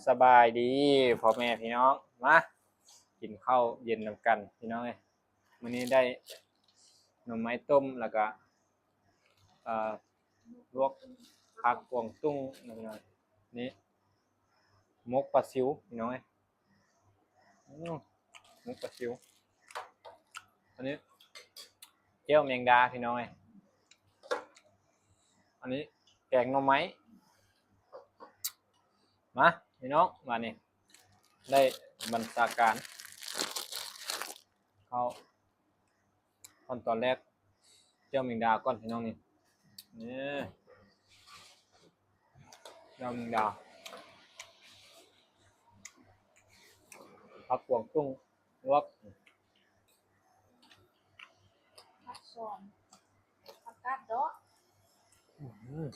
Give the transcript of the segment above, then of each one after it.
ສະບາຍດີພໍ່ແມ່ພີ່ນ້ອງ ມາກິນເຂົ້າເຢັນນຳກັນພີ່ນ້ອງເອີຍ. ມື້ນີ້ໄດ້ໜໍ່ໄມ້ຕົ້ມ ແລ້ວກະ ເອີ ລວກຜັກກວາງຕຸ້ງນະພີ່ນ້ອງ. ນີ້ໝົກປາຊິວພີ່ນ້ອງເອີຍ. ອືມ ໝົກປາຊິວ. ອັນນີ້ແຈ່ວແມງດາພີ່ນ້ອງເອີຍ. ອັນນີ້ແກງໜໍ່ໄມ້. ມາພີ່ນ້ອງ ບາດນີ້ໄດ້ບັນຊາການເຂົ້າ. ຂັ້ນຕອນແລກ ແຈ່ວແມງດາກ່ອນພີ່ນ້ອງນີ້. ນີ້ ແຈ່ວແມງດາ ຜັກກວາງຕຸ້ງລວກ ຜັກສອນ ຜັກກາດເດາະ. ອືມ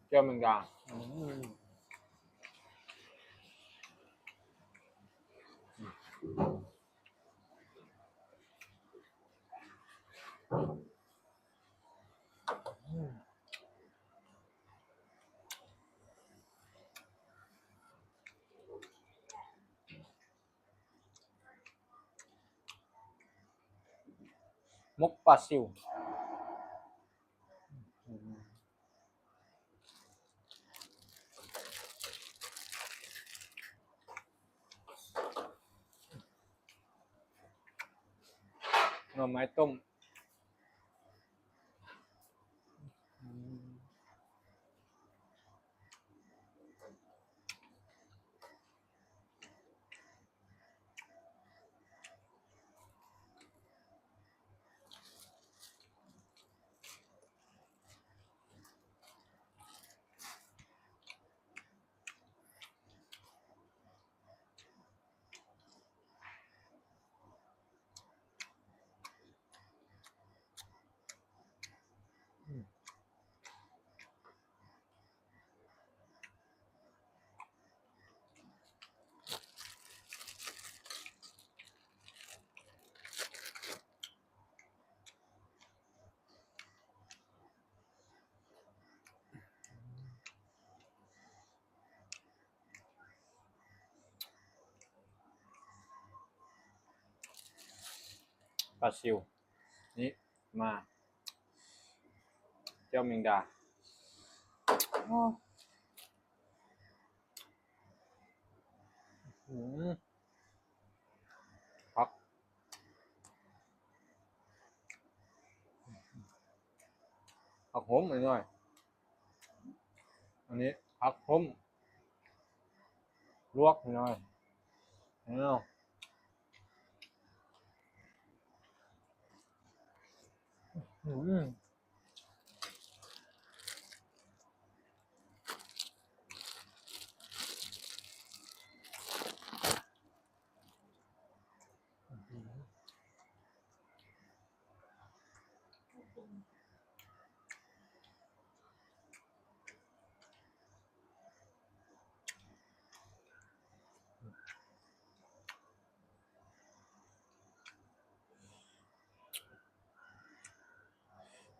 ແຈ່ວແມງດາ. ອືມ ໝົກປາຊິວ. ໜໍ່ໄມ້ຕົ້ມ. ປາຊິວ ນີ້ ມາ ແຈ່ວແມງດາ. ໂອ້ ອືມ ຜັກ ຜັກໂຫມໜ້ອຍໆ. ອັນນີ້ຜັກໂຫມລວກໜ້ອຍ. ເອົາ ອືມ.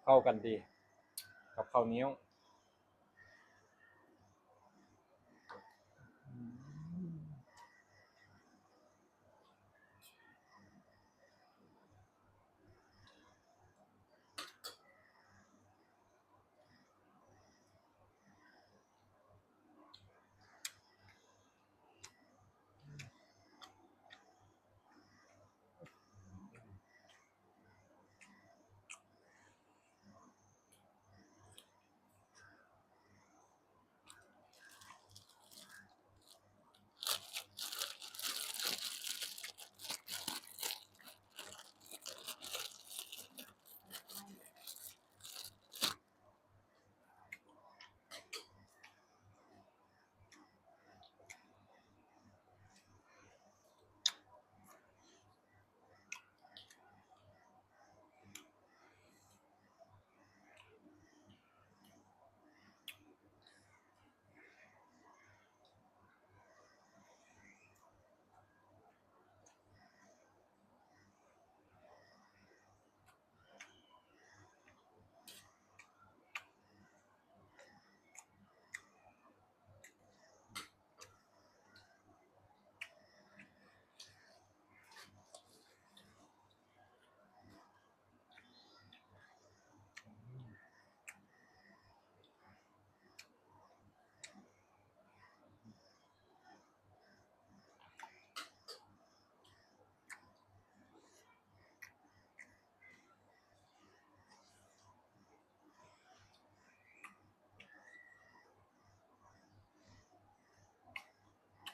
ເຂົ້າກັນດີກັບເຂົ້າໜຽວ.